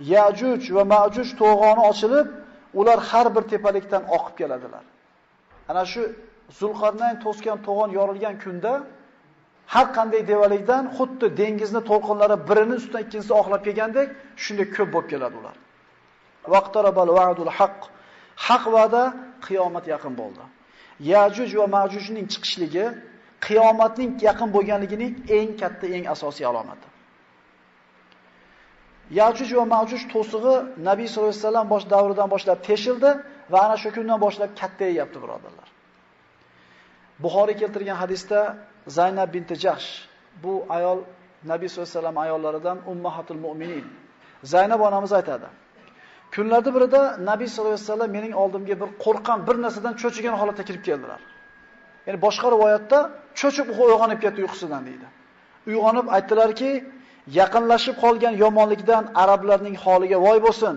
Ya'juj va Ma'juj to'g'oni ochilib, ular har bir tepalikdan oqib keladilar. Ana shu Zulqarnayn to'sgan to'g'on yorilgan kunda har qanday devalikdan xuddi dengizni to'lqinlari birini ustidan ikkinchisi oqlab kelgandek, shunday ko'p bo'lib keladi ular. Vaqtarabal va'dul haqq. Haq va'da qiyomat yaqin bo'ldi. Ya'juj va Ma'jujning chiqishligi qiyomatning yaqin bo'lganligining eng katta, eng asosiy alomati. Ya'juj va Ma'juj to'sig'i Nabiy sollallohu alayhi vasallam bosh davridan boshlab teshildi va ana shu kundan boshlab kattayapti, birodarlar. Buxoriy keltirgan hadisda Zaynab binti Jahsh, bu ayol Nabiy sollallohu alayhi vasallam ayollaridan ummahatul mu'minin. Zaynab onamiz aytadi: Kunlarda birida Nabiy sollallohu alayhi vasallam mening oldimga bir qo'rqqan, bir narsadan cho'chigan holatda kirib keldilar. Ya'ni boshqa rivoyatda cho'chib uyg'onib ketdi uyqusidan deydi. Uyg'onib aytdilarki, yaqinlashib qolgan yomonlikdan arablarning holiga voy bo'lsin.